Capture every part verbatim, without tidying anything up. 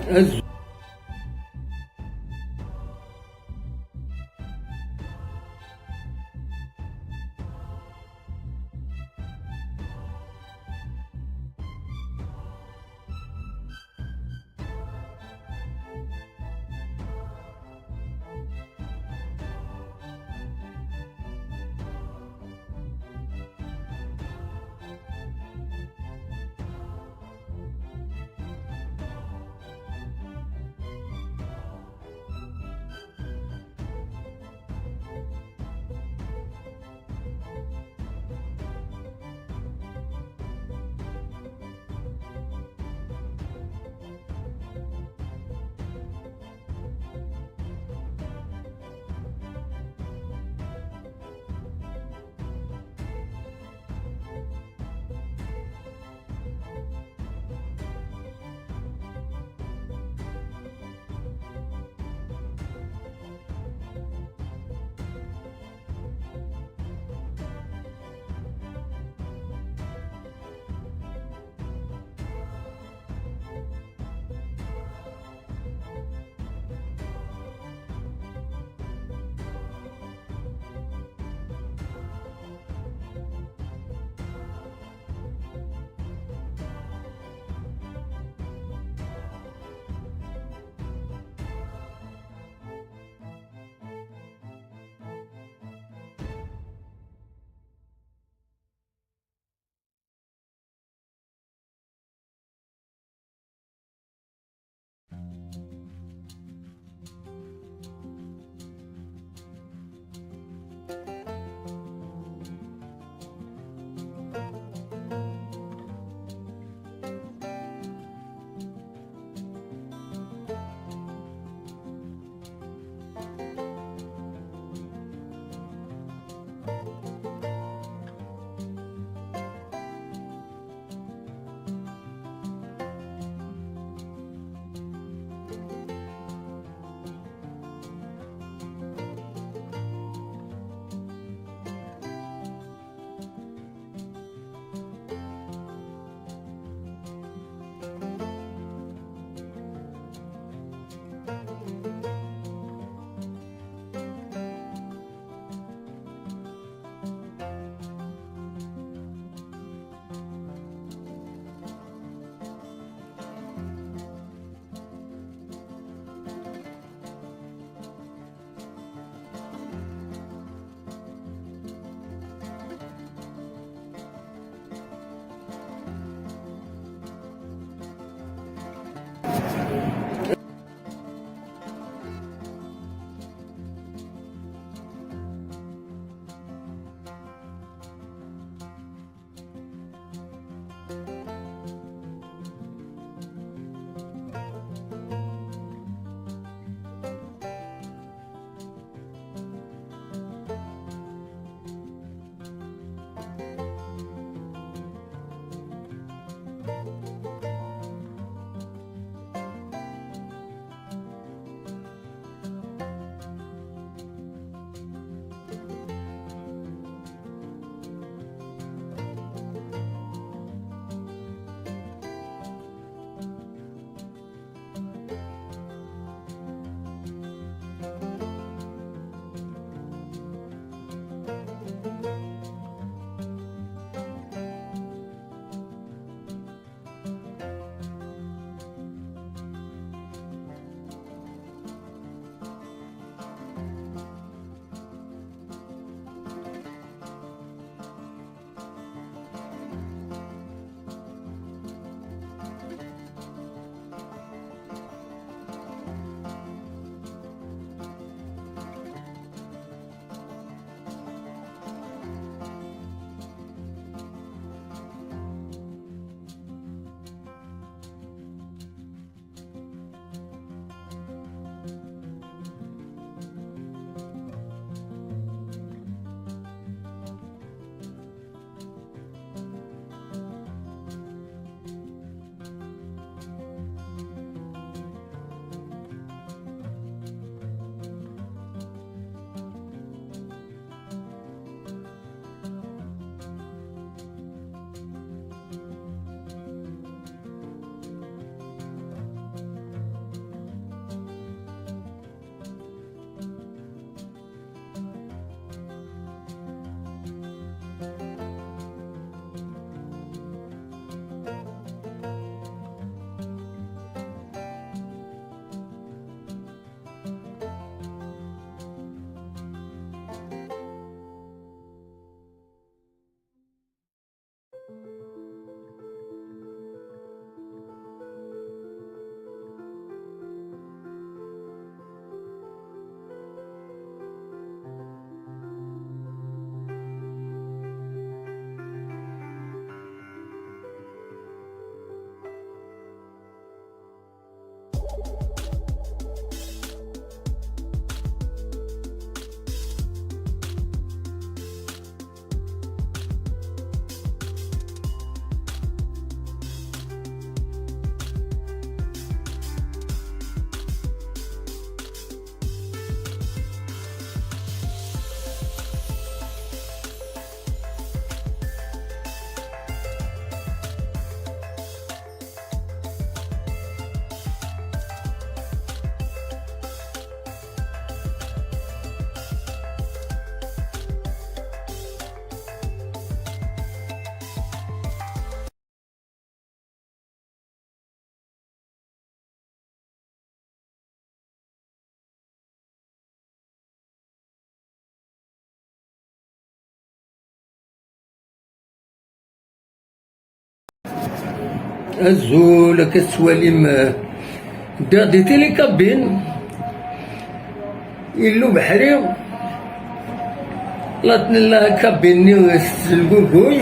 Azul. Azul, akka tettwalim, eh, ddiɣ di télécabine. Illu beḥri, la tnella kabin-nni s lguguy.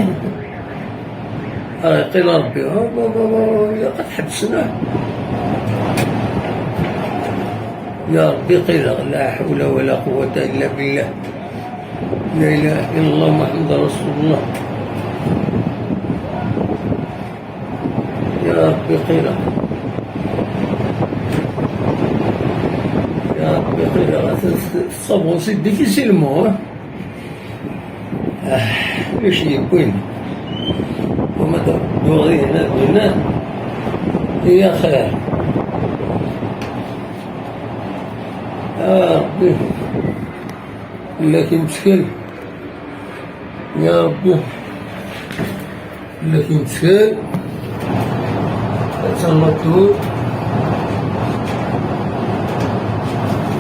Ara yeqqil Ṛebbi, ah, ba, ba, ba, ilaq ad ḥebsen, ah. Ya Ṛebbi, qileɣ, la ḥawla wa la quwwata illa billah. La ilaha illallah Muḥemmed Rasulullah. Ya Ṛebbi, qileɣ. Ya Ṛebbi, qileɣ. Atan s-, s-, s'avancer difficilement, hein. Ah, ulac yewwin. Wama d-, d-, dinna, dinna. Ya xir. Ya Ṛebbi. Lakin ttkel. Ya Ṛebbi. Lakin ttkel. Atan la tour.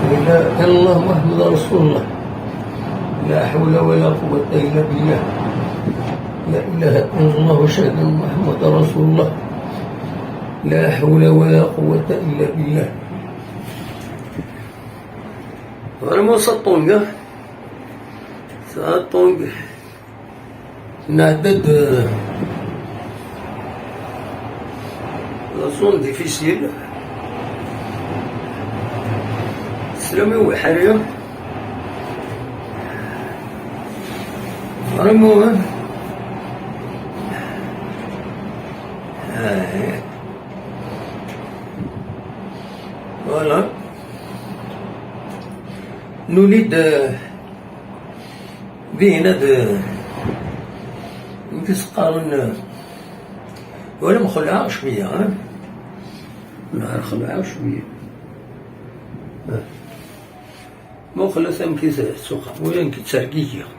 La ilaha illallah Muḥemmed Rasulullah. La ḥawla wa la quwwata illa billah. La ilaha illallah wa ashhadu anna Muḥemmadan Rasulullah. La ḥawla wa la quwwata illa billah. Vraiment, ça tombe, hein. Ça tombe. Nɛedda-d, euh, la zone difficile. Sslam i ubeḥri. Vraiment, hein. Ah, voilà. Nuli-d, euh, dihin ad, amek i s-qqaren, wala mxelɛeɣ cwiya, ha? Neɣ xelɛeɣ cwiya. Muqlet amek i t-, tuqeḥ, wala nekk ttergigiɣ.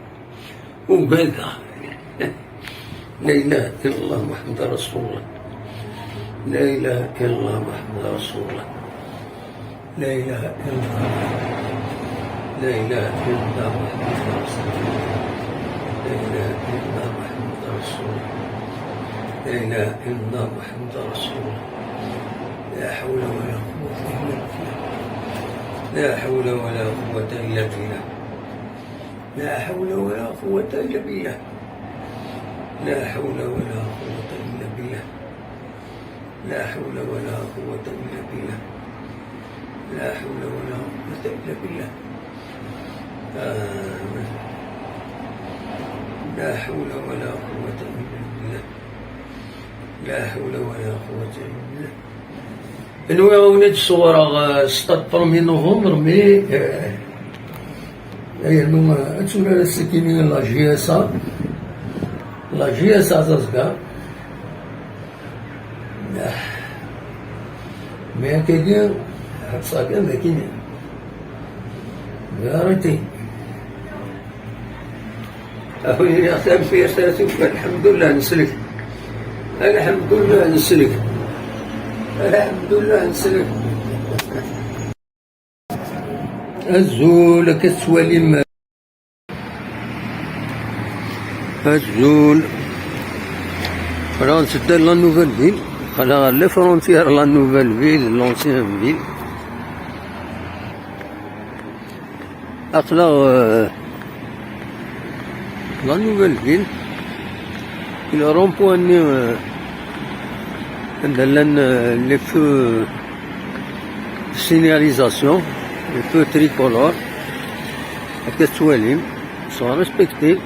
Ugadeɣ. La ilaha illallah Muḥemmed Rasulullah. La ilaha illallah Muḥemmed Rasulullah. La ilaha illallah. La ilaha illallah Muḥemmed Rasulullah. La ilaha illallah Muḥemmed Rasulullah. La ilaha illallah Muḥemmed Rasulullah. La ḥawla wa la quwwata illa billah. La ḥawla wa la quwwata illa billah. La ḥawla wa la quwwata illa billah. La ḥawla wa la quwwata illa billah. La ḥawla wa la quwwata illa billah. La ḥawla wa la quwwata illa billah. Ah, la ḥawla wa la quwwata illa billah. La ḥawla wa la quwwata illa billah. Nwiɣ ad wen-id-ṣewwreɣ, euh, stade premier novembre, mais, euh, yernu, euh, ad turar ass-akini la J S A. La J S A Zasga. Ah. Mais akkagi, ḥebseɣ kan d akini. Arrêtez. Awi-yaɣ tamefirt ara tufa. Alḥemdullah, neslek. Alḥemdullah, neslek. Alḥemdullah, neslek. Azul, akka tettwalim. Azul. Aql-aɣ ntedda la Nouvelle Ville. Aql-aɣ ɣer la frontière la Nouvelle Ville, l'ancienne ville. Aql-aɣ, euh, la Nouvelle Ville. Le rond-point-nni, euh, anda llan, euh, les feux, Signalisation, le feu tricolore. Akka tettwalim, sont respectés.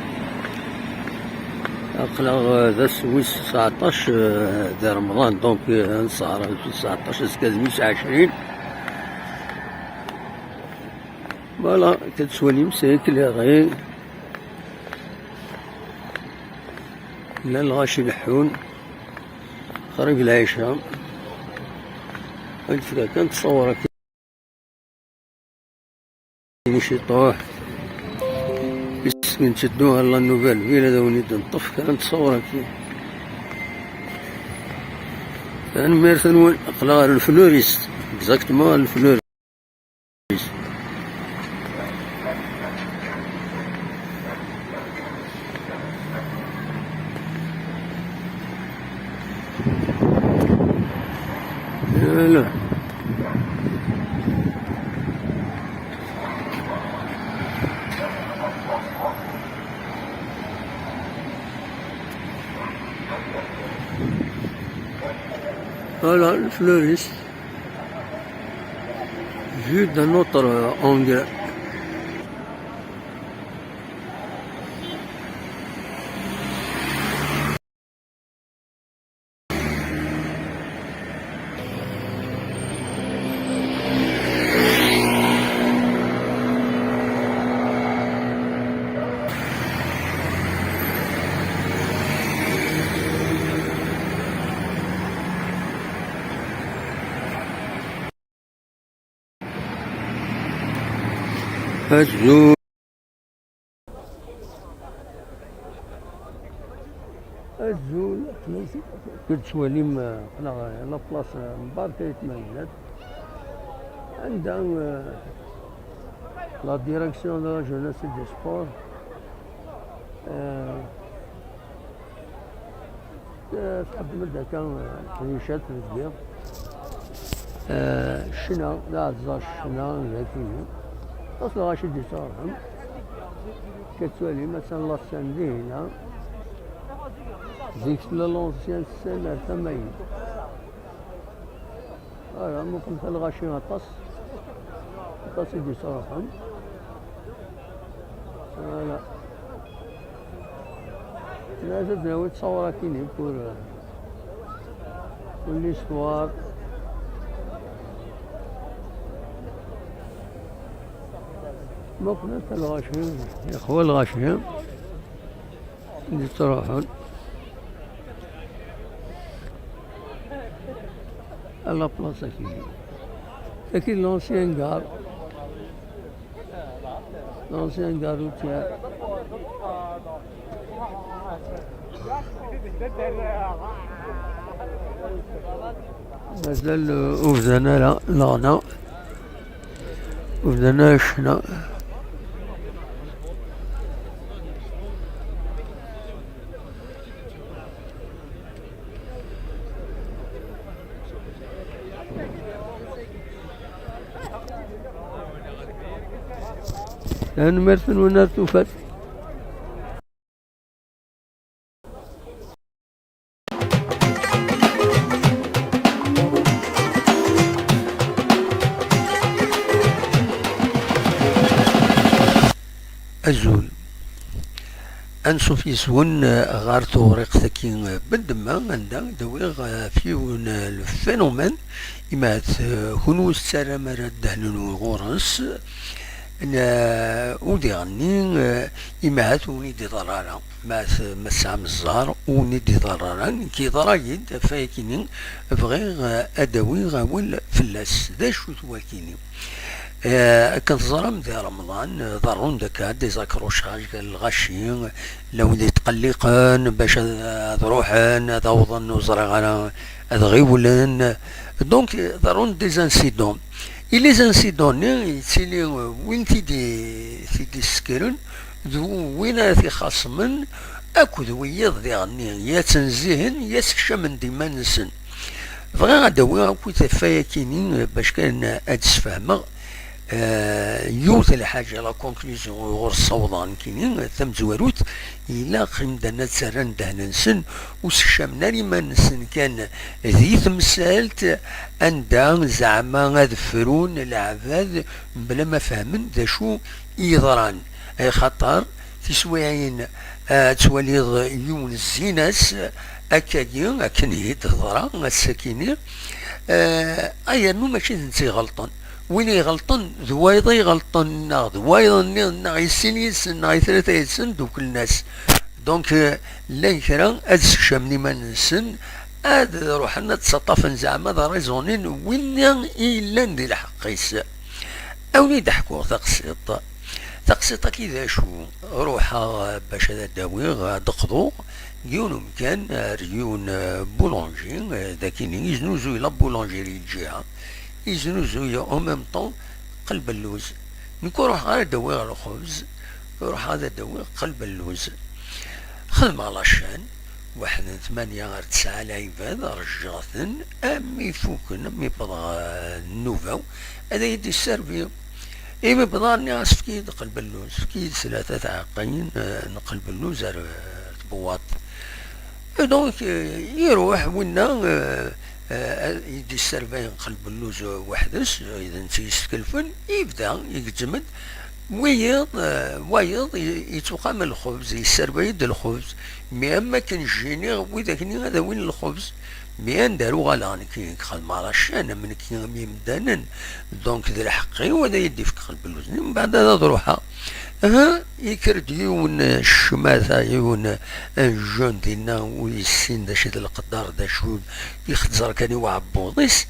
Aql-aɣ, euh, d ass wis tseɛṭac, euh, di Remḍan, donc, euh, nesɛerq wis tseɛṭac, azekka d wis ɛecrin. Voilà, akka tettwalim, c'est éclairé. Llan lɣaci leḥḥun. Qrib lɛica. Ad d-fkeɣ kan ttṣawur akkin ciṭuḥ. Isem n teddu ɣer la nouvelle ville, ad awen-id-neṭṭef kra n ttṣawur akkin. Tanemmirt-nwen. Aql-aɣ ɣer le Fleuriste, exactement ɣer le Fleuriste. Voilà. Voilà, le Fleuriste. Vu d'un autre angle. Azul. Azul, akken tettwalim, aql-aɣ la place, euh, mbarka i tmaglat. Anda, euh, la direction de la jeunesse et des sports, euh, Eh, txeddem-d akka, eh, teḥricat deg yiḍ. Eh, ccna, d aɛeẓẓer ccna, d akini. Aṭas lɣaci d-yettruḥun. Ka tettwalim, attan la scène dihin-a. Zik tella l'ancienne scène ar tama-agi. Voilà, muqel lɣaci aṭas, aṭas i d-yettruḥun. Voilà. Naz ad d-nawi ttṣawur akkin pour, euh, pour l'histoire. Muqel lɣaci, ixwa lɣaci. Yettruḥun. À la place akini. Akini l'ancien gare. L'ancien gare routière. Mazal, euh, ur bdan ara leɣna. Ur bdan ara ccna. Tanemmirt-nwen ar tufat. Azul. Ansuf yes-wen, eh, ɣer tewriqt-agi, eh, n ddemma, anda d-awiɣ, eh, ɣef yiwen, eh, le phénomène, imat, eh, kunwi ur tettarram ara ddehn-nwen ɣur-s, n, eh, u diɣenni, eh, imat ur wen-id-iḍerr ara. Ma t-, ma tesɛam zzheṛ, ur wen-id-iḍerr ara. Nekk yeḍra-yi-d ɣef wayagi-nni, bɣiɣ, eh, ad d-awiɣ awal fell-as. D acu-t wakini? Eh, akken teẓram, di Remḍan, eh, ḍerrun-d akka des accrochages gar lɣaci, llan wid yetqelliqen bac ad, ad ruḥen, ad awḍen, ur ẓriɣ ara, ad ɣiwlen. Donc, eh, ḍerrun-d des incidents. Et les incidents-nni, yettili, eh, win t-id-, t-id-issekren, d win ara t-ixaṣmen, akked wiyiḍ diɣenni, ya ttnezzihen, ya ssekcamen-d iman-nsen. Bɣiɣ ad d-awiɣ akkit ɣef wayagi-nni, bac kan ad d-sfehmeɣ, Eh, yiwet n lḥaǧa, la conclusion, ɣur ssawḍeɣ nekkini, tamezwarut, ilaq imdanen ad ttarran ddehn-nsen, ur ssekcamen ara iman-nsen kan di temsalt anda zeɛma ad frun leɛbad mebla ma fehmen d acu i yeḍran. Axaṭer tiswiɛin, eh, ad twaliḍ yiwen zzin-as akkagi, akken i d-teḍra ass-akini, eh, ay rnu mačči d netta iɣelṭen. Win iɣelṭen d wayeḍ iɣelṭen, neɣ d wayeḍ-nni, neɣ i sin yid-sen, neɣ i tlata yid-sen, duklen-as. Donc, eh, llan kra ad ssekcamen iman-nsen, ad ruḥen ad ttaṭṭafen zeɛma d raison-in winna i yellan di lḥeqq-is. Awen-id-ḥkuɣ taqsiṭ. Taqsiṭ-agi d acu? Ruḥeɣ bac ad d-awiɣ, ad d-qḍuɣ yiwen umkan ar yiwen, eh, boulanger, eh, d akini, yeznuzuy la boulangerie lǧiha, yeznuzuy en même temps qelbelluz. Nekk ur ruḥeɣ ara ad d-awiɣ lxebz, ruḥeɣ ad d-awiɣ qelbelluz. Xedmeɣ la chaîne, waḥed n tmanya ar tesɛa lɛibad, rejjeɣ-ten, am mi fuken, am mi wwḍeɣ, eh, nnuba-w, ad iyi-d-isservi. Imi wwḍeɣ, nniɣ-as, efk-iyi-d qelbelluz, efk-iyi-d tlata tɛeqqayin, eh, n qelbelluz ar, eh, tbewwaṭ. Et donc, eh, iruḥ winna, eh, eh, i d-isservayen qelbelluz weḥd-s, eh, d netta yeskelfen, yebda igezzem-d. Wiyiḍ, eh, wayeḍ i-, yettuqam lxebz, yesservay-d lxebz. Mi am akken jjiniɣ widak-nni ad awin lxebz. Mi anda ara uɣaleɣ nekk, nekk xedmeɣ la chaîne, am nekk am yimdanen. Donc, d lḥeqq-iw ad iyi-d-ifk qelbelluz-nni, mbeɛd ad, ad ruḥeɣ. Aha, yekker-d yiwen, eh, ccmata, yiwen, eh, un jeune dinna ur yessin d acu i d lqedder, d acu ixezzer kan i uɛebbuḍ-is.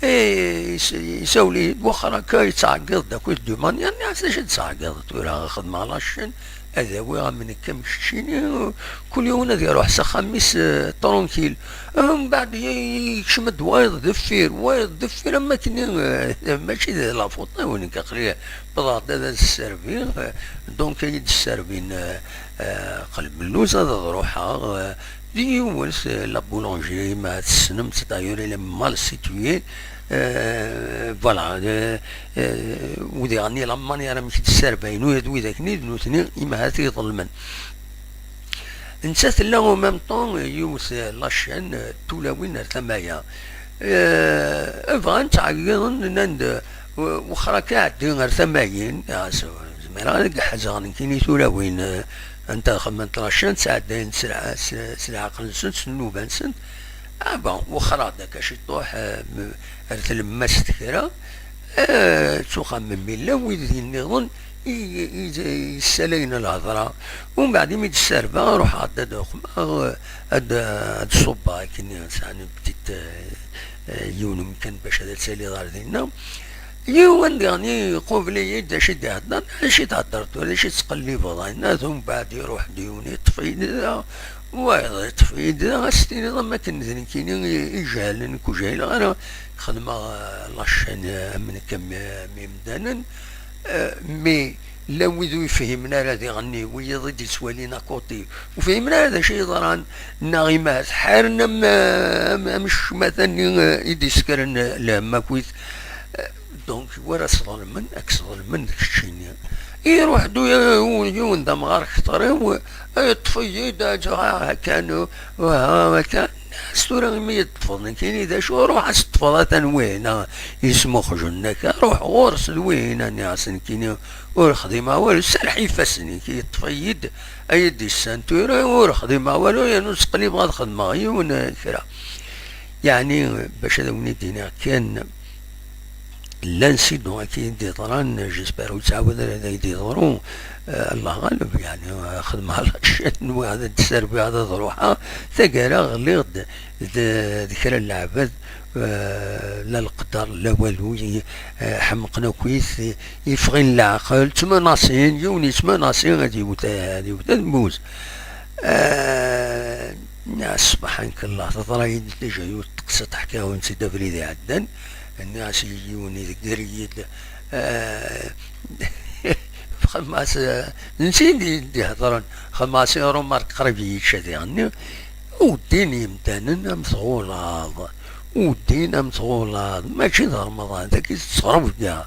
Eh, is-, isawel-iyi-d, wexxer akka yettɛeggiḍ-d akkit d umanya, nniɣ-as, d acu i d-tettɛeggiḍ tura, xedmeɣ la chaîne, ad awiɣ am nekk am keččini, kul yiwen ad iruḥ s axxam-is, eh, tranquille. Mbeɛd y-, y-, yekcem-d wayeḍ deffir, wayeḍ deffir, am akken, eh, mačči d la faute-iw nekk, aql-i wwḍeɣ-d ad as-sserviɣ, eh, donc ad iyi-d-sservin, eh, eh, qelbelluz, ad ruḥeɣ, eh, di yiwet, eh, la boulangerie, ma tessnem-tt, d'ailleurs, elle est mal située, eh, voilà, eh, eh, udiɣ-nni la manière amek d-sservayen, ula d widak-nni d nutni, imahat iḍelmen. Netta tella en même temps yiwet, eh, la chaîne, eh, tulawin ar tama-ya. Eh, bɣan ttɛeggiḍen, nnan-d, eh, wexxer akka ɛeddi ar tama-yin. Ah, s-, zmireɣ ad ḥerzɣ nekkini tulawin, eh, anta xedment la chaîne, ttɛeddayen s lɛ-, s, s leɛqel-nsent, s nnuba-nsent. Ah bon, wexxer-aɣ-d akka ciṭuḥ, eh, m-, ar tlemmast kra, eh, ttuxamem illa wid nniḍen i, i, i yessalayen lhedra. Umbeɛd imi d-sserbaɣ, ruḥeɣ-d ad xumaɣ, ad, ad ṣubbeɣ akken sɛan une petite, euh, euh, yiwen umkan bac ad taliḍ ar dinna. Yiwen diɣen iqubel-iyi-d, d acu i d-ihedder, d acu i d-thedder tura, d acu i tettqellibeḍ, yenna-t, umbeɛd iruḥ-d yiwen yeṭṭef-iyi-d da, wayeḍ yeṭṭef-iyi-d da, ad s-tiniḍ am akken d nekkini i, i ijehlen, nekk ur jhileɣ ara, xedmeɣ, euh, la chaîne, euh, am nekk am, am imdanen. Euh, mais llan wid ur yefhimen ara diɣenni, wiyiḍ i d-yettwalin à côté, ur fhimen ara d acu yeḍran, neɣ imahat ḥaren am, am, am ccmata-nni, eh, i d-isekren, eh, lhemm akkit. Eh, donc, war ad sḍelmen, ad k-sḍelmen d keččini. Iruḥ-d u-, u-, yiwen d amɣar kter-iw, eh, yeṭṭef-iyi-d, ah, kan, ah, kan. S tura imi yi-teṭṭfeḍ nekkini d acu, ruḥ ad s-teṭṭfeḍ atan wihin, ah, yesmuxjun akka, ruḥ ɣur-s d wihin, a nniɣ-as nekkini ur xdimeɣ walu, serreḥ ifassen-ik, yeṭṭef-iyi-d, ay d-issan tura, ur xdimeɣ walu, yernu ttqellibeɣ ad xedmeɣ yiwen, eh, kra. Yeɛni, bac ad awen-id-iniɣ kan, llan sidon akka i d-iḍran, j'espère ur yettɛawad ara ad ak-d-iḍru, eh, Allah ɣaleb, yeɛni, eh, xedmeɣ la chaîne, nwiɣ ad d-sserbiɣ, ad ruḥeɣ, taggara ɣliɣ-d d, d kra n leɛbad, eh, la leqder, la walu, i, eh, ḥemqen akk-it, i, yeffeɣ-in leɛqel, ttmanasin, yiwen yettmanasi ad yewwet, ad yewwet, ad mmuz. Eh, Subḥanak Allah, teḍra-yi-d déjà yiwet teqsiṭ, ḥkiɣ-awen-tt-id abrid iɛeddan, nniɣ-as i yiwen idegger-iyi-d, eh, xemmas, eh, netta i d-, d-ihedren, xemmas i remarque qrib yečča diɣenni, uddin yemdanen am tɣulaḍ, uddin am tɣulaḍ, mačči d Remḍan, tagi tettɣerwga.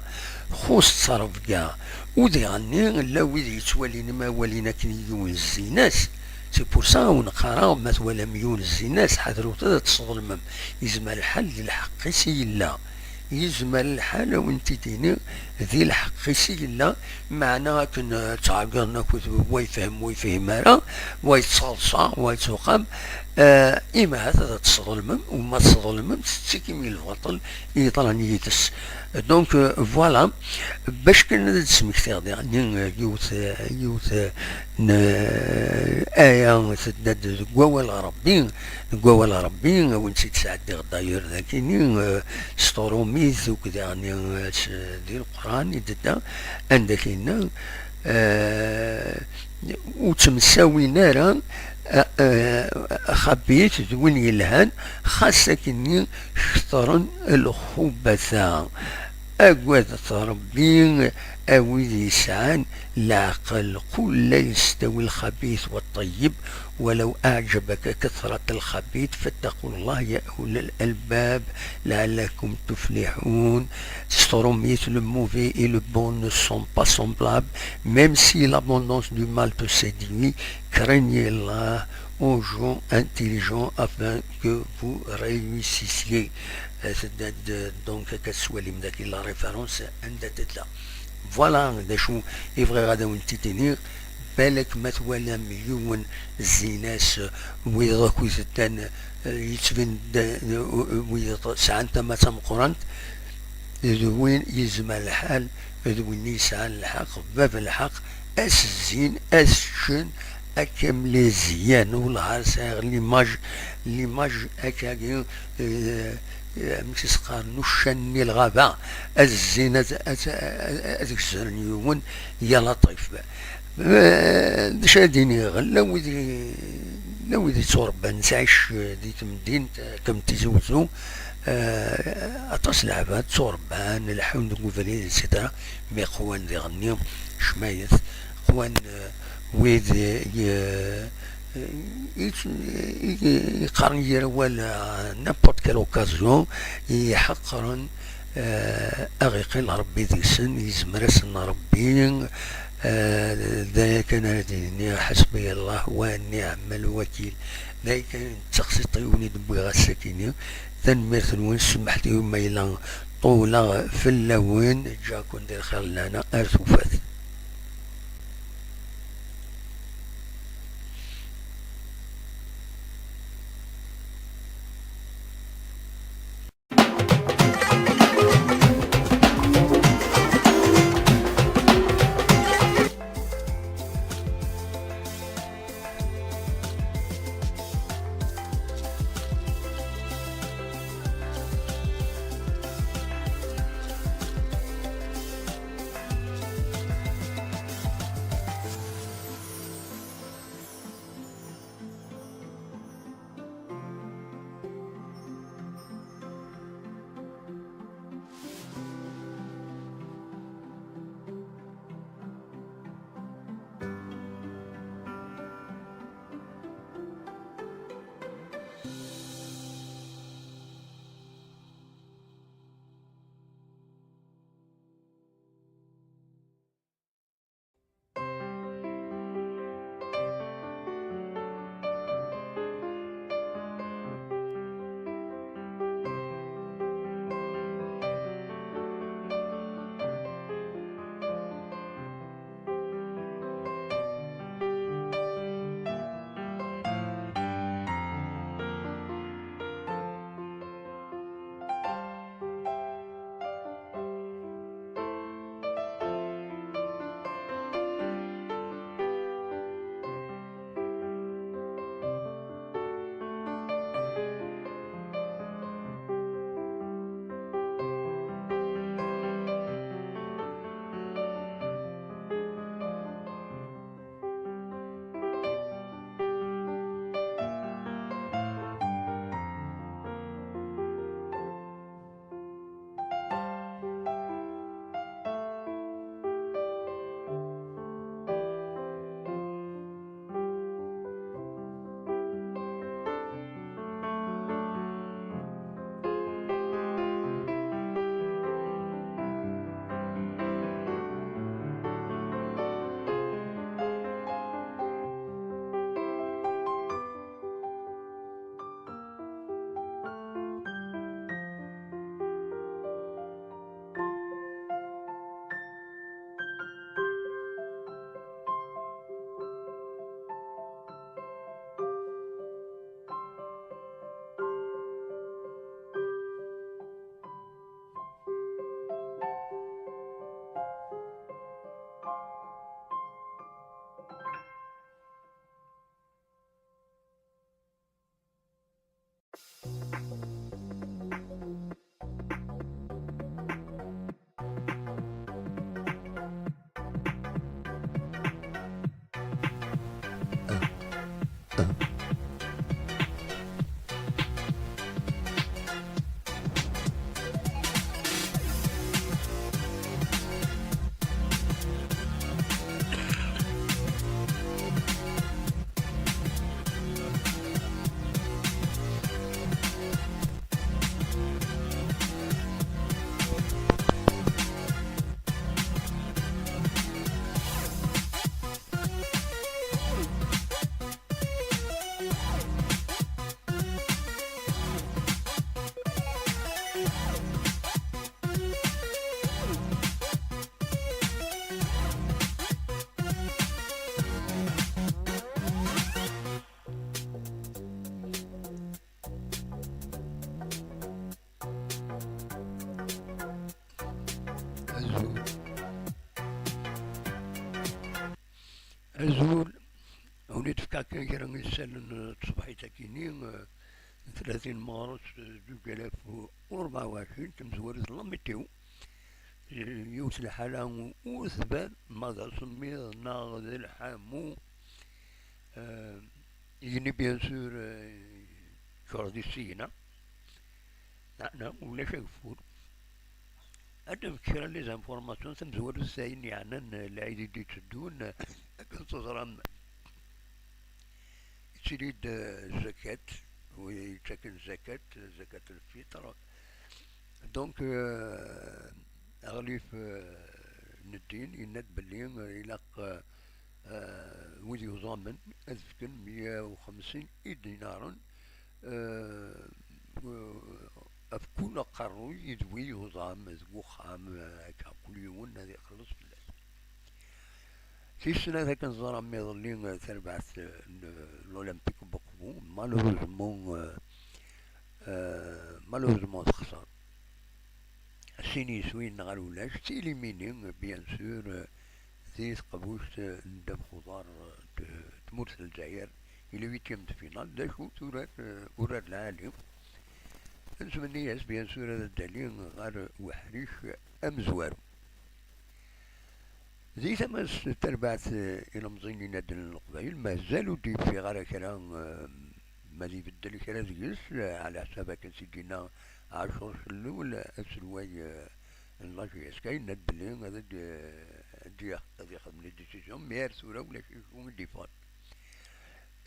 Txuṣṣ ttrebga. U diɣenni, llan wid yettwalin ma walin akken yiwen zzin-as. C'est pour ça ur neqqar ara ma twalam yiwen zzin-as, ḥadret ad tesḍelmem. Yezmer lḥal d lḥeqq-is i yella. Yezmer lḥal ad wen-t-id-iniɣ, di lḥeqq-is i yella, meɛna akken, eh, ttɛeggiḍen akked wa yefhem, wa yefhim ara, wa yettaḍsa, wa yettuqam, eh, imahat ad tesḍelmem, u ma tesḍelmem, tettikim i lbaṭel, yeḍran yid-s. Donc, euh, voilà, bac kan ad d-smektiɣ diɣenni, euh, yiwet, euh, yiwet, euh, n, euh, aya tedda-d deg wawal n Rebbi, deg wawal n Rebbi, a wen-tt-id-sɛeddiɣ d'ailleurs dagini, euh, s tṛumit, akked diɣenni, euh, s, di Leqran i d-tedda, anda k-yenna, euh, ur ttemsawin ara, eh, eh, xabit d win yelhan, xas akkenni ketren lxubata. Agadet Rebbi, a wid yesɛan leɛqel, قل لا يستوي الخبيث والطيب ولو أعجبك كثرة الخبيث فاتقوا الله يا أولي الألباب لعلكم تفلحون. S tṛumit, le mauvais et le bon ne sont pas semblables, même si l'abondance du mal te séduit, craignez Allah, ô gens intelligents, afin que vous réussissiez. Euh, c'est de, de, donc, akka tettwalim dagi la référence anda tella. Voilà, d acu i bɣiɣ ad awen-t-id-iniɣ. Balak ma twalam yiwen zzin-as, euh, wid akk i teddan, euh, yettbin-d, euh, wid sɛan tama d tameqqrant, d win yezmer lḥal, d win yesɛan lḥeqq, bab lḥeqq, ad s-zzin, ad s-ččen, akka mliziyan, wellah ar sɛiɣ l'image, l'image akkagi, euh, amek i s-qqaren, uccan-nni lɣaba, ad zzin, ad, ad, ad, ad gzren yiwen, ya laṭif. Eh, d acu ad iniɣ, llan wid i, llan wid i ttwaṛebban ttɛic, eh, di temdint, eh, comme Tizi Wezzu, eh, aṭas n leɛbad ttwaṛebban, leḥḥun deg ubrid, et cetera. Mi qwan diɣenni, cmayet, qwan, eh, wid i, i, i, i, i qqaren yir awal, eh, n'importe quelle occasion, i ḥeqren, eh, aɣ iqqil Rebbi deg-sen, yezmer-asen Rebbi, eh, d aya kan ara d-iniɣ, حسبي الله ونعم الوكيل. D aya kan n teqsiṭ i wen-id-wwiɣ ass-akini. Tanemmirt-nwen, semmḥet-iyi ma yella ṭuleɣ fell-awen, ǧǧiɣ-ken di lxir n lehna ar tufat. Azul, ur d-fkeɣ kan kra n yisallen n tṣebḥit-agi-nni, eh, n tlatin meɣres, eh, zuǧ alaf u rebɛa u ɛecrin, tamezwarut n la météo. Eh, yiwet lḥala ur tban, ma d asemmiḍ neɣ d lḥamu, eh, igenni, bien sûr, eh, yecreḍ i ssyina. Meɛna ulac ageffur. Ad d-nefk kra n les informations tamezwarut, ayen yeɛnan lɛid i d-itteddun, akken teẓram, yettili-d, eh, zakat, wi yettaken zakat, zakat lfitr. Donc, eh, aɣlif, eh, n ddin yenna-d belli, eh, ilaq, eh, eh, wid yuẓamen ad fken meyya u xemsin idinaren, eh, ɣef kul aqerruy i d wi yuẓam deg uxxam, eh, akka kul yiwen ad ixelleṣ fell-as. Tis snat akken ẓram iḍelli, eh, tarbaɛt, eh, n, eh, l'Olympique n Uqbu, malheureusement, eh, eh, malheureusement texṣer. Sin yiswiyen ɣer ulac, tilimini, bien sûr, eh, di teqbuct, eh, n ddabex uḍar, eh, d tmurt n Lezzayer, i le huitième de finale, d acu turar, eh, urar lɛali. Nettmenni-as, bien sûr, ad d-tali ɣer uḥric amezwaru. Di tama-s tarbaɛt, eh, ilemẓiyen n yinaddalen n Leqbayel, mazal ur d-yeffiɣ ara kra, eh, ma d ibeddel kra deg-s, eh, ɛla ḥsab akken s-d-yenna Ɛacur Cellul, aselway, eh, n la J S K, yenna-d belli ad d-, ad d-, ad ixdem les décisions, mais ar tura ulac acu i d-iffɣen.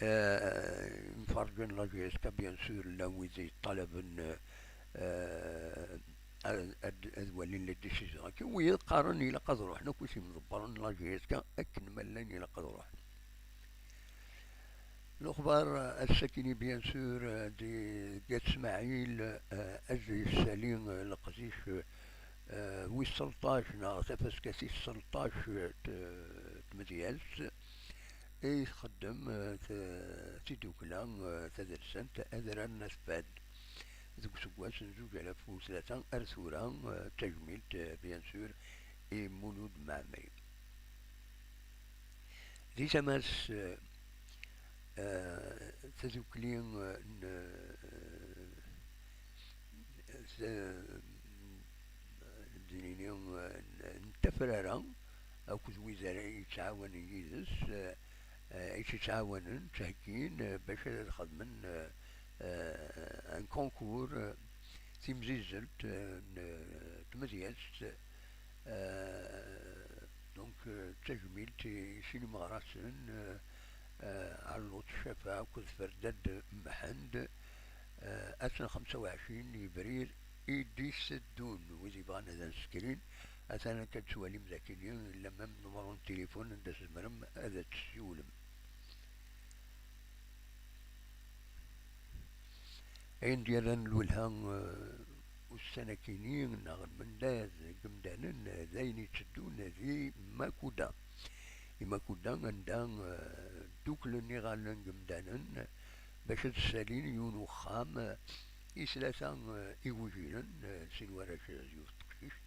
Eh, imferrǧen n la J S K, bien sûr, llan wid yeṭṭalaben, eh, ad, ad, ad walin les décisions. Akken wiyaḍ qqaren ilaq ad ruḥen akk s yimḍebbren n la J S K, akken ma llan ilaq ad ruḥen. Lexbar, eh, ass-akini, bien sûr, eh, di, di At Smaɛil, eh, ad yessali, eh, leqdic, eh, wis selṭac neɣ tafaska tis selṭac, eh, t-, tmedyazt, i txeddem, eh, t-, tidukla, eh, tadelsant Adrar n At Fad deg useggas n zuǧ alaf u tlata ar tura, eh, d tajmilt, eh, bien sûr, i Mulud Mɛemmri. Di tama-s, eh, eh, tadukli, eh, n, eh, d-, d-, nini, eh, n, n tafrara akked wid ara yettɛawanen yid-s, eh, eh, i tt-yettɛawanen, ttheggin, eh, bac ad xedmen, eh, eh, un concours, eh, timzizzelt, eh, n, eh, tmedyazt, eh, donc, eh, d tajmilt i sin imeɣrasen, eh, eh, Ɛelluṭ Cafeɛ akked Ferdad Mḥend, eh, aten xemsa u ɛecrin yebrir i d-iteddun, wid yebɣan ad nsekrin, atan akka d-tettwalim dagi, yella même numéro n tilifun anda tzemrem ad tessiwlem. Ayen d-yerran lwelha, eh, ussan-akini, neɣ lmendad deg yimdanen, eh, d ayen yetteddun di Makuda. I Makuda, anda, eh, dduklen iɣallen n yimdanen bac ad ssalin yiwen uxxam, eh, i tlata, eh, igujilen, eh, sin warrac d yiwet teqcict.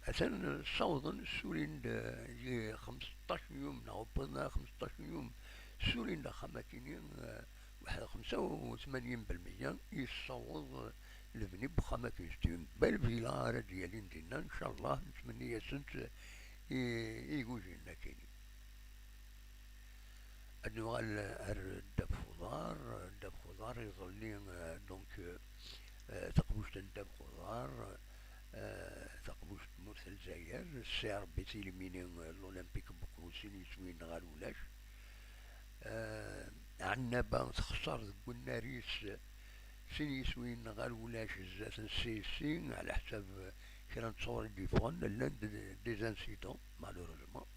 Atan ssawḍen, ssulin-d, eh, i xemseṭṭac n yum, neɣ wwḍen ar xemseṭṭac n yum, ssulin-d axxam-akini, eh, waḥed xemsa u tmanyin belmiya yessaweḍ lebni n wexxam-agi. C'est une belle villa ara d-yalin dinna, ncallah, nettmenni-asent i, i igujilen-akini. Ad nuɣal ar ddabex uḍar. Ddabex uḍar iḍelli, eh, donc, eh, eh, taqbuct n ddabex uḍar, eh, taqbuct n tmurt n Lezzayer, ssi Rebbi tilimini, eh, l'Olympique n Buqbu sin yiswiyen ɣer ulac. Eh, Ɛennaba texṣer deg unnar-is sin yiswiyen ɣer ulac zdat n C S C, ɛla ḥsab, eh, kra n ttṣur i d-yeffɣen, llan-d des incidents, malheureusement.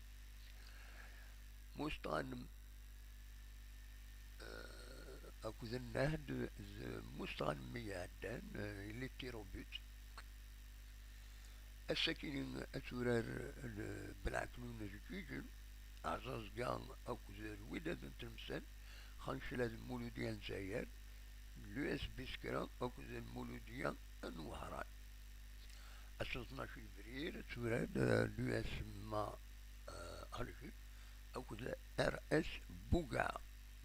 Musṭan, eh, akked Nnehd d Musṭan mi iɛeddan, eh, les tirs au but. Ass-akini ad turar, eh, Belɛeknun d Ǧiǧen, Ɛẓaẓga akked Lwidad n Tlemsan, Xancla d Muludiya n Zayer, l'U S B Skra akked Lmuludiya n Wehran. Ass n tnac yebrir, ad turar, eh, l'U S M A, eh, Alger akked R S Bouga.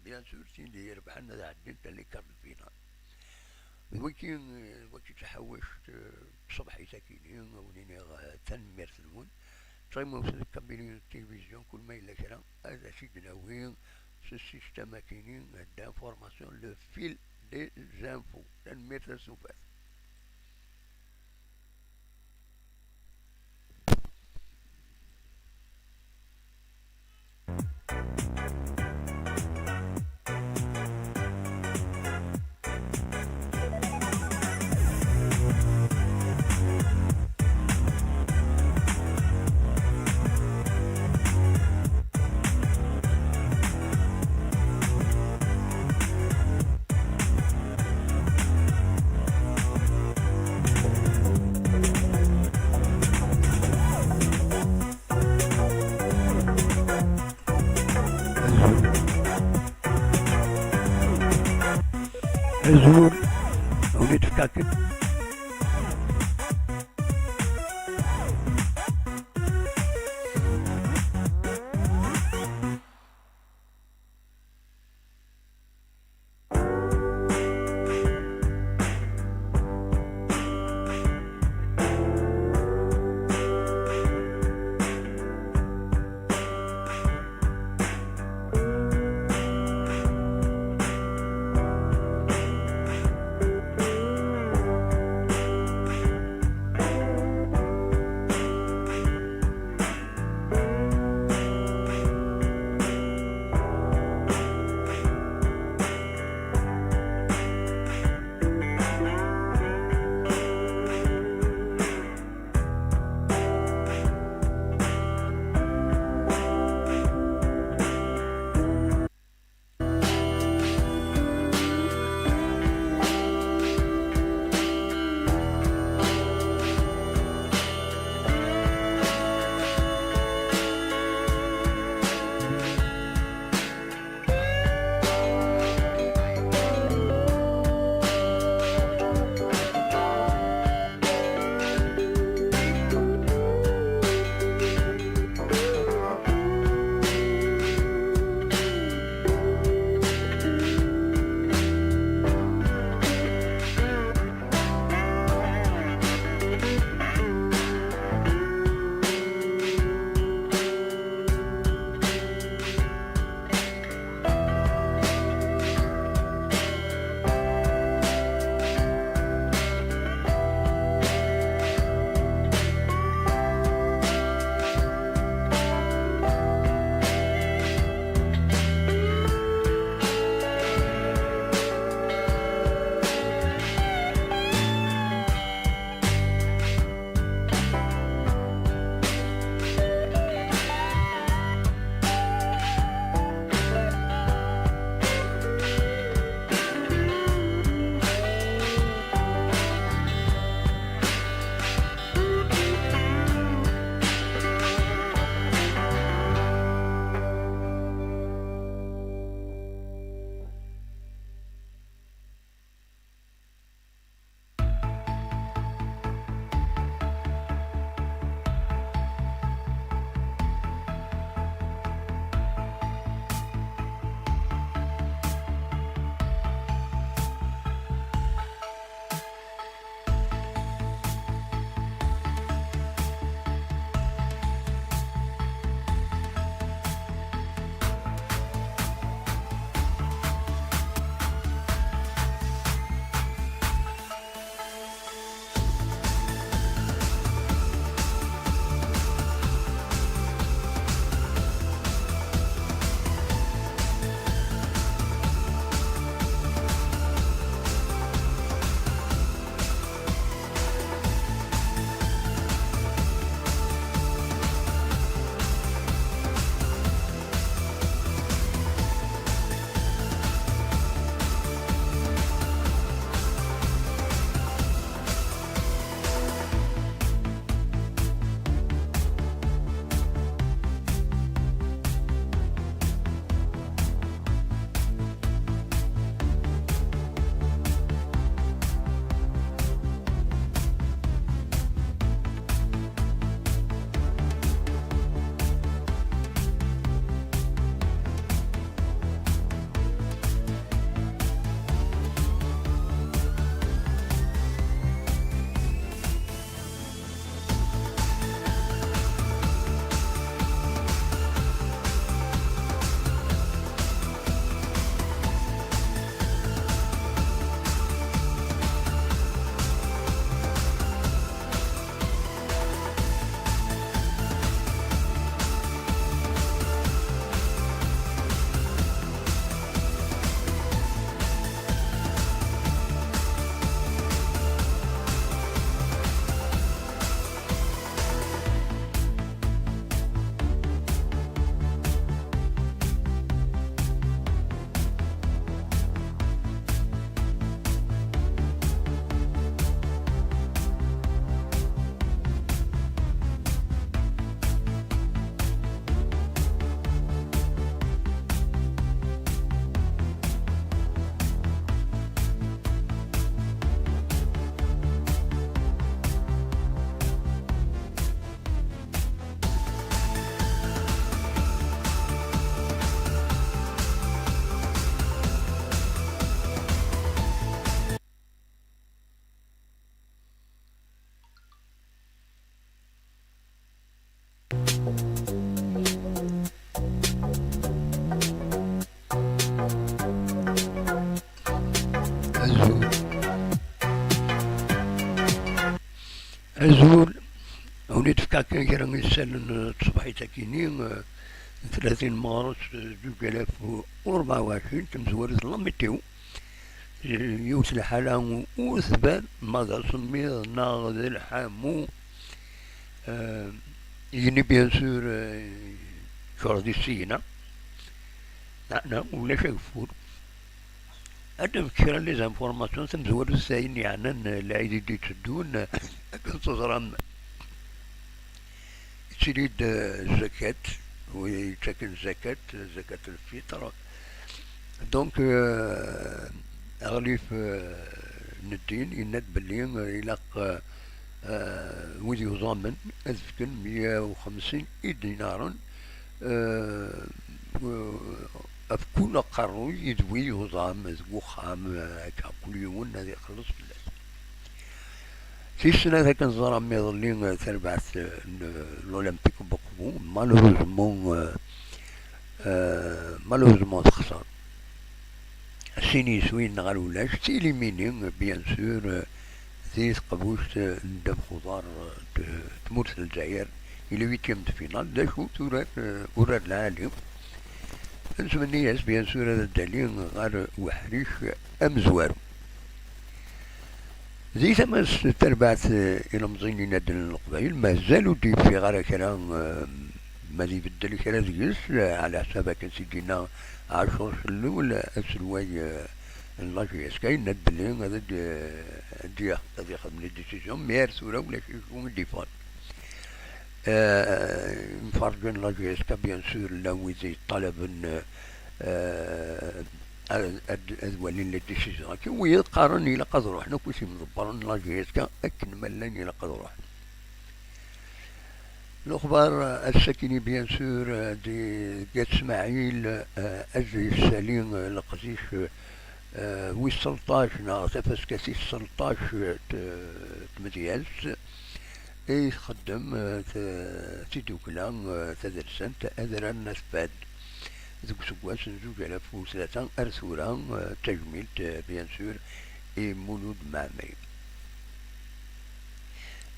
Bien sûr, tin d-irebḥen ad ɛeddint les quarts de finale. D wagi, eh, d wagi d taḥawact, eh, tṣebḥit akini, a wen-iniɣ, eh, tanemmirt-nwen. Ttɣimut deg kabilu n tilivizyu, kul ma yella kra, ad as-id-nawi s système akini d'information, le fil des infos. Tanemmirt a tufat. Azul, ur d-tefka akken. Azul, wen-d-fkeɣ kan kra n yisallen n tṣebḥit-agi-nni, eh, n tlatin meɣres, eh, zuǧ alaf u rebɛa u ɛecrin, tamezwarut n la météo. Eh, yiwet lḥala ur tban, ma d asemmiḍ neɣ d lḥamu. Eh, igenni, bien sûr, eh, yecreḍ-it ssyina. Meɛna ulac ageffur. Ad d-nefk kra n les informations tamezwarut ayen yeɛnan lɛid i d-itteddun, akken teẓram, yettili-d, eh, zakat, wi yettaken zakat, zakat lfitr. Donc, eh, aɣlif, eh, n ddin yenna-d belli, eh, ilaq, eh, eh, wid yuẓamen ad fken meyya u xemsin idinaren, eh, eh, ɣef kul aqerruy i d wi yuẓam deg uxxam, eh, akka kul yiwen ad ixelleṣ fell-as. Tis snat akken ẓram iḍelli, eh, tarbaɛt, eh, n, eh, l'Olympique n Moscou, malheureusement, eh, eh, malheureusement texṣer. Sin yiswiyen neɣ ar ulac, tili mini, bien sûr, eh, di teqbuct, eh, n ddabex uḍar, eh, n tmurt n Lezzayer, i le huitième de finale, d acu turar, eh, urar lɛali. Nettmenni-as, bien sûr, ad d-tali ɣer uḥric amezwaru. Di tama-s tarbaɛt, eh, ilemẓi n yinaddalen n Leqbayel, mazal ur d-yeffiɣ ara kra, eh, ma d-ibeddel kra deg-s, eh, ɛla ḥsab akken s-i-d-yenna Ɛacur Cellul, aselway, eh, n la J S K, yenna-d belli ad d-, ad d-, ad ixdem les décisions, mais ar tura ulac acu i d-yeffɣen. Eh, imferrǧen n la J S K, bien sûr, llan wid yeṭṭalaben, eh, ad, ad, ad walin les décisions. Akken wiyaḍ qqaren ilaq ad ruḥen akk i s-imḍebbren n la J S K, akken ma llan ilaq ad ruḥen. Lexbar, eh, ass-akini, bien sûr, eh, di Gat Smaɛil, eh, ad yessali, eh, leqdic, eh, wis selṭac neɣ tafaska tis selṭac, eh, t-, tmedyazt, i txeddem, eh, t-, tidukla, eh, tadelsant Adrar n At Fad deg useggas n zuǧ alaf u tlata ar tura, eh, d tajmilt, eh, bien sûr, i Mulud Mɛemmri.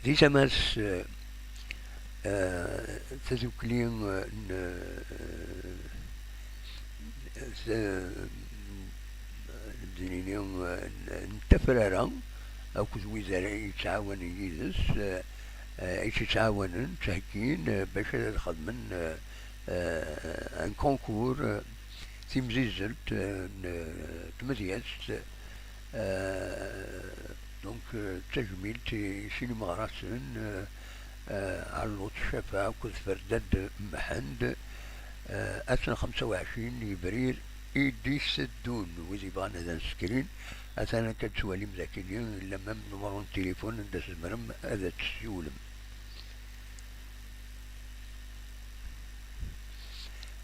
Di tama-s, eh, eh, tadukli, eh, n, eh, t-, d-nini, eh, n, n tafrara akked wid ara yettɛawanen yid-s, eh, eh, i tt-ittɛawanen, ttheggin, eh, bac ad xedmen, eh, eh, un concours, eh, timzizzelt, eh, n, eh, tmedyazt, eh, donc, eh, d tajmilt i sin imeɣrasen, eh, eh, Ɛelluṭ Cafeɛ akked Ferdad Mḥend, eh, ass n xemsa u ɛecrin yebrir i d-iteddun, wid yebɣan ad nsekrin, atan akka d-tettwalim dagi, yella même numéro n téléphone anda tzemrem ad tessiwlem.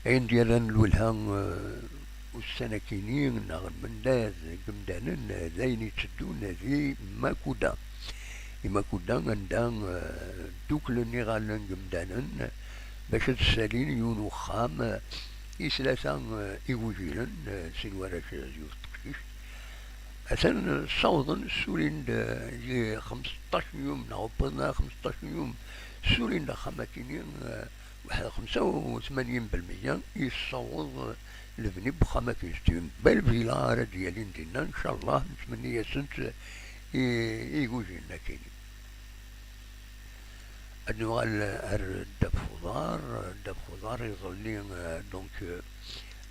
Ayen d-yerran lwelha, eh, ussan-akini, neɣ lmendad n yemdanen, eh, d ayen itteddun di Makuda. Di Makuda, anda, eh, dduklen iɣallen n yemdanen, eh, bac ad ssalin yiwen uxxam, eh, i tlata, eh, igujilen, eh, sin warrac, eh, d yiwet teqcict. Atan ssawḍen, ssulin-d, eh, i xemseṭṭac n yum, neɣ wwḍen ar xemseṭṭac n yum, ssulin-d axxam-akini, eh, waḥed xemsa u tmanyin belmeyya yessaweḍ lebni n wexxam-agi. C'est une belle villa ara d-yalin dinna, ncallah, nettmenni-asent i, i igujilen-akini. Ad nuɣal ar ddabex uḍar. Ddabex uḍar iḍelli, eh, donc, eh,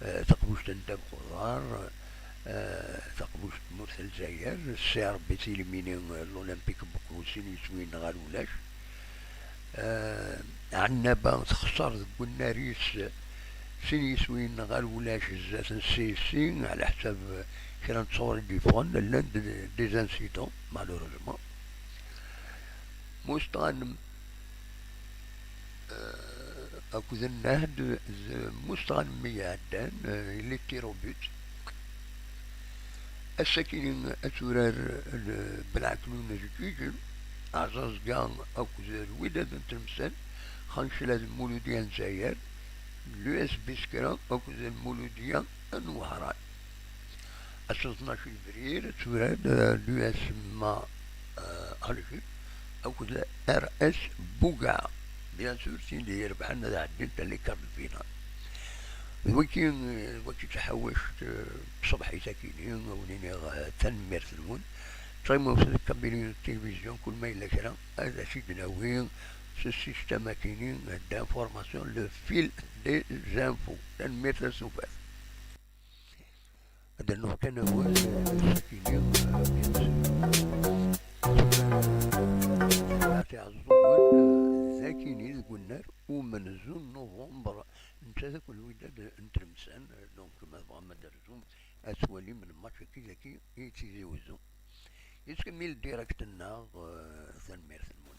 eh, taqbuct n ddabex uḍar, eh, taqbuct n tmurt n Lezzayer, ssi Rebbi tilimini, eh, l'Olympique n Moscou, sin yiswiyen neɣ ar ulac. Eh, Ɛennaba texṣer deg unnar-is, sin yiswiyen neɣ ar ulac zdat n C S C, ɛla ḥsab, eh, kra n ttɣur i d-yeffɣen, llan-d des incidents, malheureusement. Mustɣanem, eh, akked Nnehd d Mustɣanem i iɛeddan, eh, les tirs au but. Ass-akini ad turar, eh, Belɛeknun d Ǧiǧen, Ɛẓaẓga akked Lwidad n Tlemsan, Xancla d Muludya n Zayer, l'U S B Skra akked Muludya n Wehran. Ass n tnac yebrir ad turar, eh, l'U S M A, eh, Alger, akked R S Bugaɛa. Bien sûr, tin i irebḥen ad ɛeddint les quarts de finale. D wagi, d wagi d taḥawact, eh, tṣebḥit akini, a wen-iniɣ, eh, tanemmirt-nwen. Ttɣimut deg Kabylie Télévision, kul ma yella kra, ad as-id-nawi s système akini d'information, le fil des infos. Tanemmirt a Sufat. Ad d-nernuɣ kan awal, eh, sakini, eh, Tiɛeẓẓugen, eh, d akini deg unnar umenzu n November, netta d akk Lwidad n Tlemsan, eh, donc ma tebɣam ad d-terzum, ad twalim lmatch-agi dagi i Tizi Wezzu. Yettkemmil direct-nneɣ, eh, tanemmirt-nwen.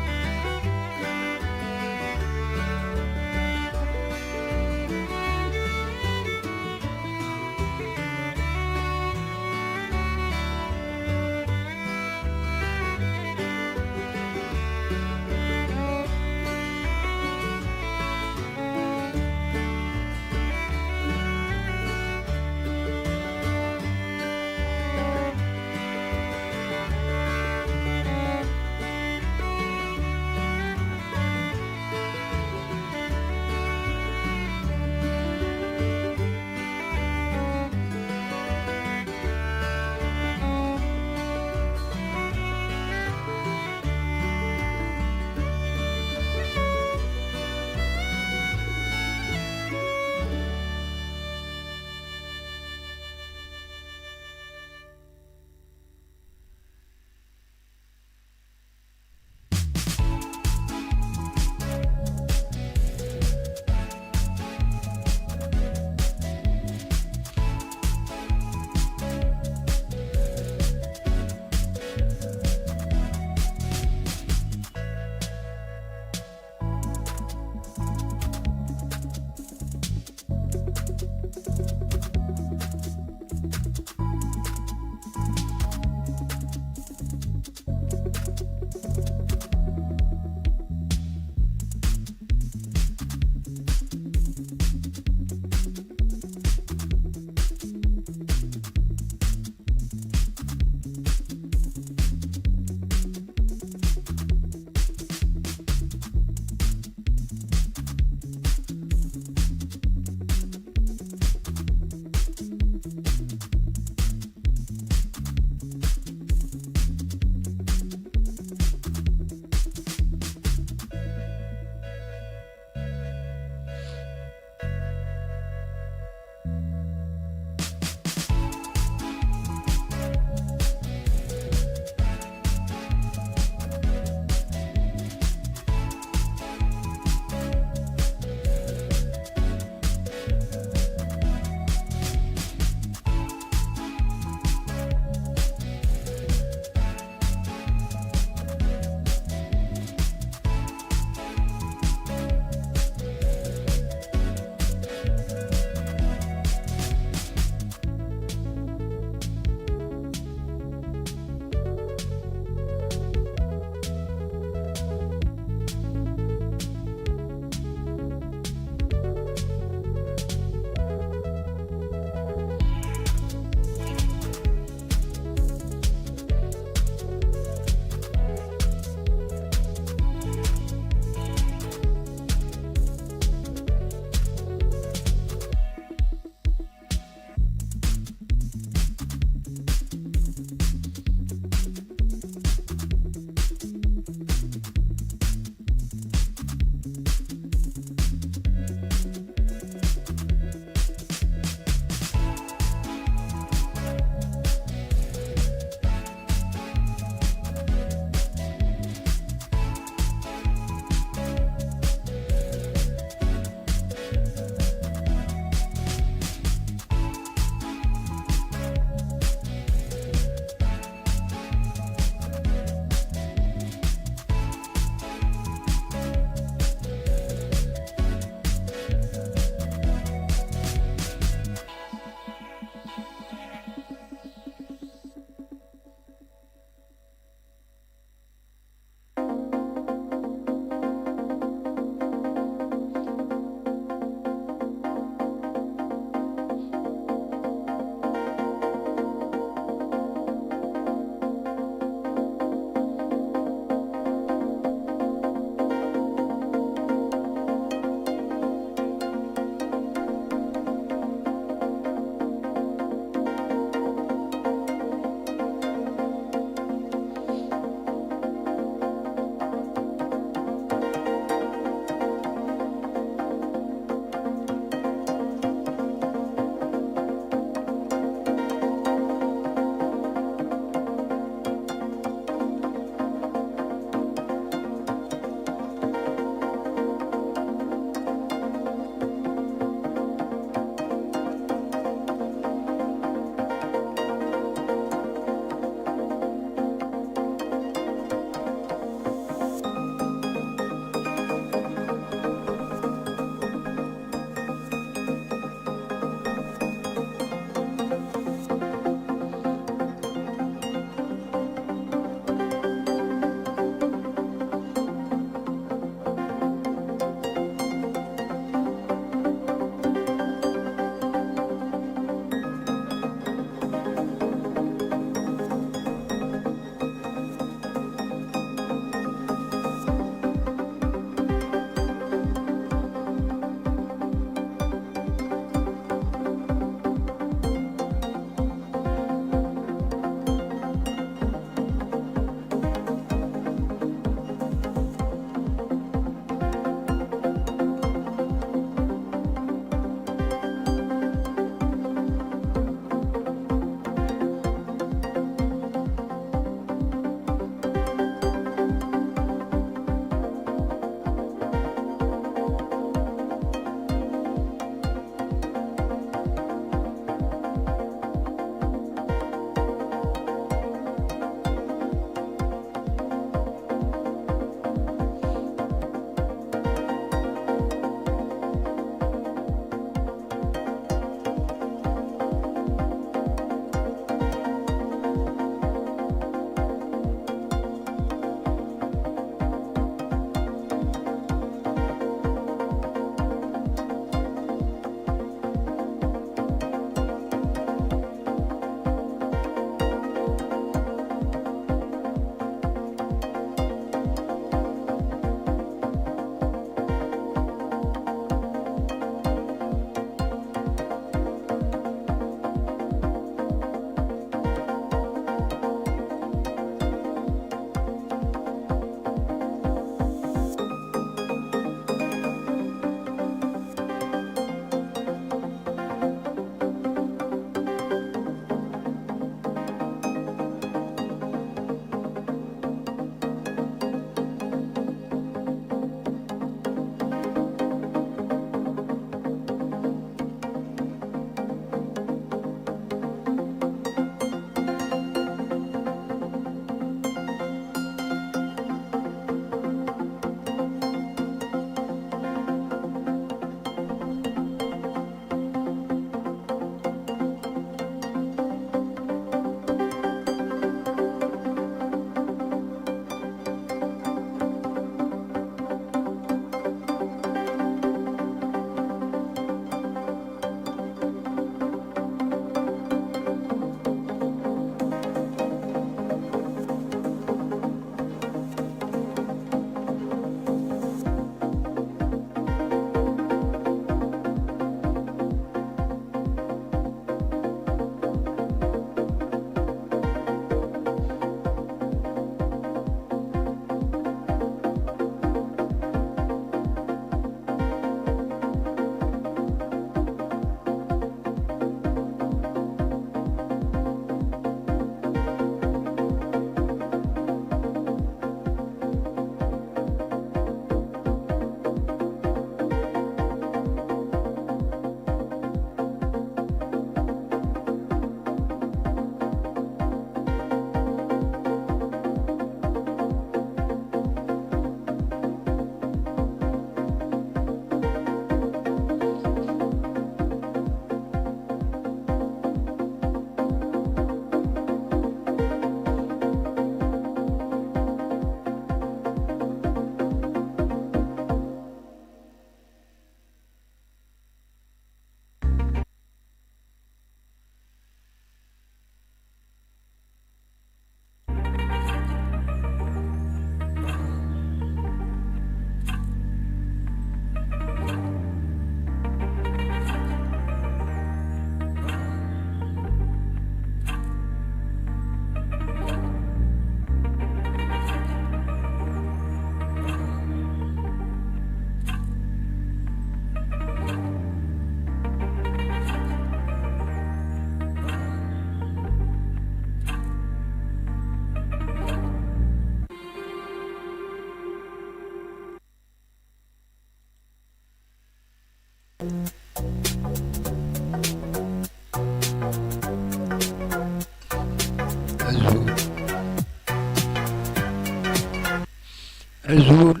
Azul,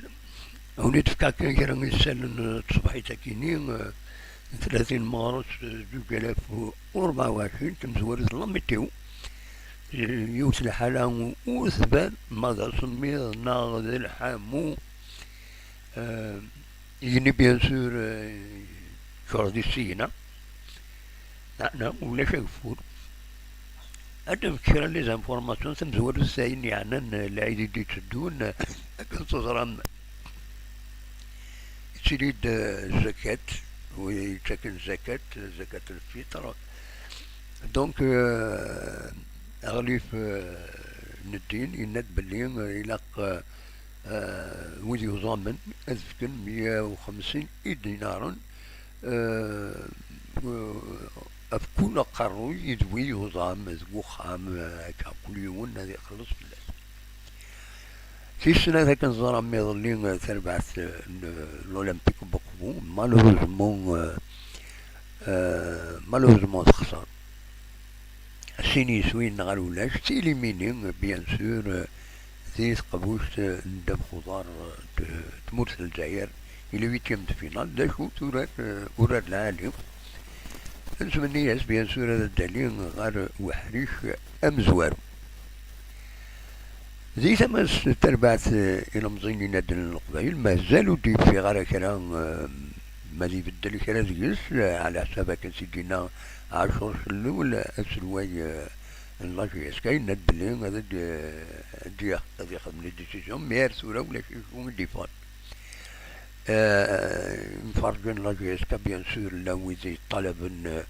ur d-fkeɣ kan kra n yisallen n tṣebḥit-agi-nni, eh, n tlatin meɣres, eh, zuǧ alaf u rebɛa u ɛecrin, tamezwarut n la météo. Eh, yiwet lḥala ur tban, ma d asemmiḍ neɣ d lḥamu. Eh, igenni, bien sûr, eh, yecreḍ issigna. Meɛna ulac ageffur. Ad d-nefk kra n les informations tamezwarut ayen yeɛnan lɛid i d-itteddun, akken teẓram, yettili-d, eh, zakat, wi yettaken zakat, zakat lfitr. Donc, eh, aɣlif, eh, n ddin yenna-d belli, eh, ilaq, eh, eh, wid yuẓamen ad fken meyya u xemsin idinaren, eh, eh, ɣef kul aqerruy i d wi yuẓam deg uxxam, eh, akka kul yiwen ad ixelleṣ fell-as. Tis snat akken ẓram iḍelli, eh, tarbaɛt, eh, n, eh, l'Olympique n Moscou, malheureusement, eh, eh, malheureusement texṣer. Sin yiswiyen neɣ ar ulac, tili mini, bien sûr, eh, di teqbuct, eh, n ddabex uḍar, eh, n tmurt n Lezzayer, i le huitième de finale, d acu turar, eh, urar lɛali. Nettmenni-as, bien sûr, ad d-tali ɣer uḥric amezwaru. Di tama-s n terbaɛt, eh, ilemẓiyen n yinaddalen n Leqbayel, mazal ur d-yeffiɣ ara kra, eh, ma d-ibeddel kra deg-s, eh, ɛla ḥsab akken s-i-d-yenna Ɛacur Cellul, aselway, eh, n la J S K, yenna-d belli ad d-, ad d-, ad ixdem les décisions, mais ar tura ulac acu i d-yeffɣen. Eh, imferrǧen n la J S K, bien sûr, llan wid yeṭṭalaben,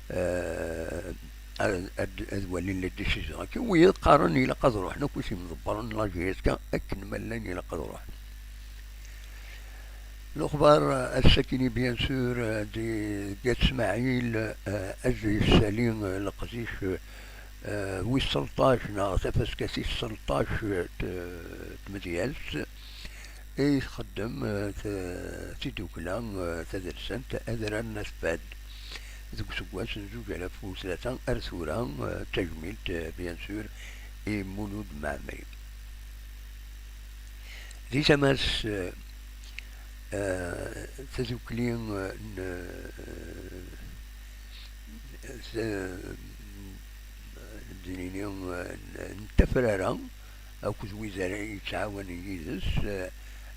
eh, ad, ad, ad walin les décisions. Akken wiyaḍ qqaren ilaq ad ruḥen akk s imḍebbren n la J S K, akken ma llan ilaq ad ruḥen. Lexbar, eh, ass-akini, bien sûr, eh, di Gat Smaɛil, eh, ad yessali, eh, leqdic, eh, wis selṭac neɣ tafaska tis selṭac, eh, t-, tmedyazt, i txeddem, eh, t-, tidukla, eh, tadelsant Adrar n At Fad deg useggas n zuǧ alaf u tlata ar tura, eh, d tajmilt, eh, bien sûr, i Mulud Mɛemmri. Di tama-s, eh, eh, tadukli, eh, n, eh, t-, d-nini, eh, n, n tafrara, akked wid ara yettɛawanen yid-s, eh,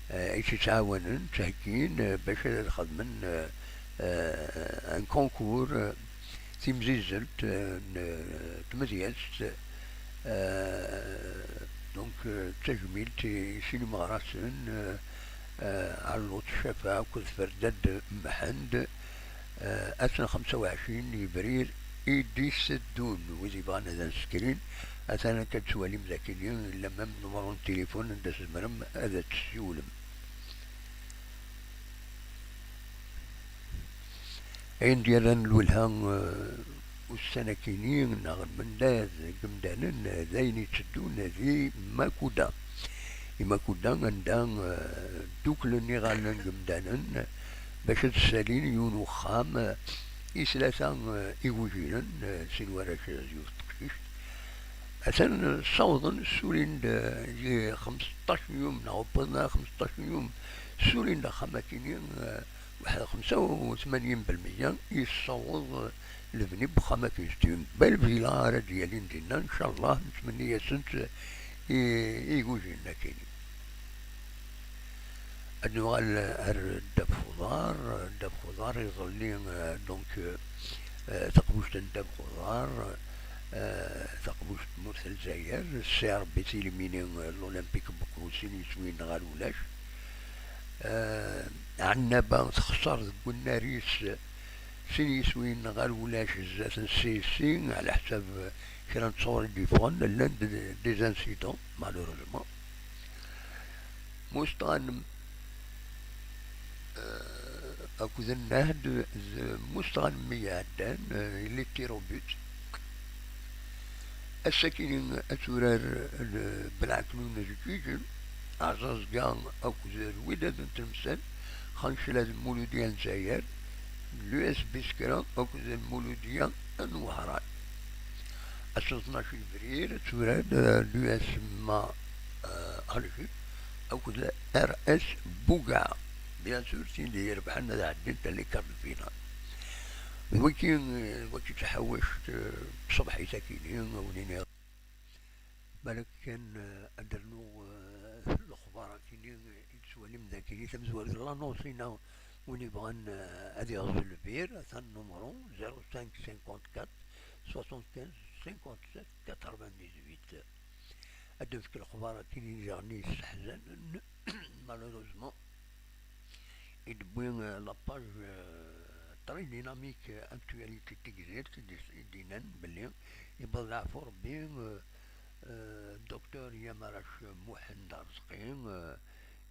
eh, i tt-yettɛawanen, ttheggin, eh, bac ad xedmen, eh, eh, un concours, eh, timzizzelt, eh, n, eh, tmedyazt, eh, donc, eh, d tajmilt i sin imeɣrasen, eh, eh, Ɛelluṭ Cafeɛ akked Ferdad Mḥend, eh, ass n xemsa u ɛecrin yebrir i d-iteddun, wid yebɣan ad nsekrin, atan akka d-tettwalim dagi, yella même numéro n tilifun anda tzemrem ad tessiwlem. Ayen d-yerran lwelha, eh, ussan-akini, neɣ lmendad n yemdanen, eh, d ayen itteddun di Makuda. I Makuda, anda, eh, dduklen iɣallen n yemdanen, eh, bac ad ssalin yiwen uxxam, eh, i tlata, eh, igujilen, eh, sin warrac d yiwet teqcict. Atan ssawḍen, ssulin-d, eh, i xemseṭṭac n yum, neɣ wwḍen ar xemseṭṭac n yum, ssulin-d axxam-akini, eh, waḥed xemsa u tmanyin belmeyya yessaweḍ lebni n wexxam-agi. C'est une belle villa ara d-yalin dinna, ncallah, nettmenni-asent i, i igujilen-akini. Ad nuɣal ar ddabex uḍar. Ddabex uḍar iḍelli, eh, donc, eh, eh, taqbuct n ddabex uḍar, eh, taqbuct n tmurt n Lezzayer, C R B Tilimini, eh, l'Olympique n Moscou, sin yiswiyen neɣ ar ulac. Eh, Ɛennaba texṣer deg unnar-is, sin yiswiyen neɣ ar ulac zdat n C S C, ɛla ḥsab kra n ttɣur i d-yeffɣen, llan-d des incidents, malheureusement. Mustɣanem, eh, akked Nnehd d Mustɣanem i iɛeddan, eh, les tirs au but. Ass-akini ad turar, eh, Belɛeknun d Ǧiǧen, Ɛẓaẓga akked Lwidad n Tlemsan, Xancla d Muludya n Lezzayer, l'U S B Skra akked Muludya n Wehran. Ass n tnac yebrir ad turar, eh, l'U S M A, eh, Alger akked R S Bugaɛa. Bien sûr, tin i irebḥen ad ɛeddint les quarts de finale. D wagi, d wagi d taḥawact, eh, tṣebḥit akini, a wen-iniɣ. Balak kan, eh, ad d-rnuɣ, eh, lexbar akini i tettwalim d akini, tamezwarut, l'annonce-ina, win yebɣan, eh, ad iɣez lbir, atan numru zéro cinq cinquante-quatre soixante-quinze cinquante-sept quatre-vingt-dix-huit. Ad d-nefk lexbar akini daɣen yesseḥzanen, malheureusement, i d-tewwi, eh, la page, eh, très dynamique, eh, actualité n Tegzirt, i d-, i d-yennan belli yewweḍ leɛfu Rebbi, eh, eh, Docteur Yamarac Muḥend Arezqi, eh,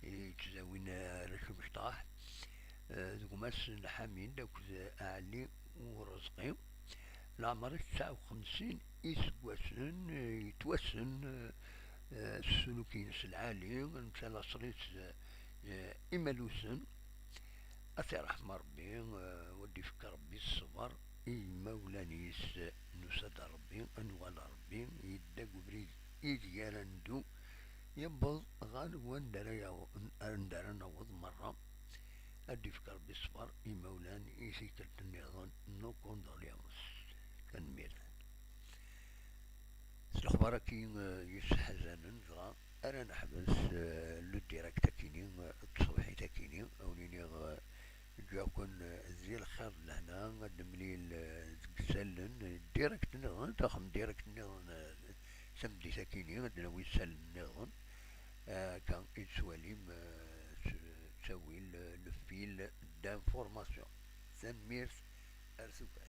i yettdawin arrac imecṭaḥ, eh, d gma-s n Ḥamid akked Ɛli Urezqi. Leɛmer-is tesɛa u xemsin iseggasen, eh, yettwassen, eh, eh, s suluk-ines lɛali, netta laṣel-is, eh, imalusen. Ad t-iṛḥem Ṛebbi, eh, u ad d-ifk Ṛebbi ṣṣber i yimawlan-is. Nusa-d Ṛebbi, ad nwali Ṛebbi, yedda deg ubrid ideg ara neddu, yewweḍ ɣer wanda ara yaw-, anda ara naweḍ merra. Ad d-ifk Ṛebbi ṣṣber i imawlan i tikkelt nniḍen. Nos condoléances. Tanemmirt. S lexbar-agi, eh, yesseḥzanen, dɣa ara neḥbes, eh, le direct akini, eh, n tṣebḥit akini, a wen-iniɣ, eh, ǧǧiɣ-ken, eh, di lxir d lehna, ad nemlil, eh, deg isallen, eh, direct nniḍen, daxem direct nniḍen, eh, tameddit akini, ad nawi isallen nniḍen, eh, akka i tettwalim, eh, s-, ttawil, eh, le fil d'information. Tanemmirt, ar tufat.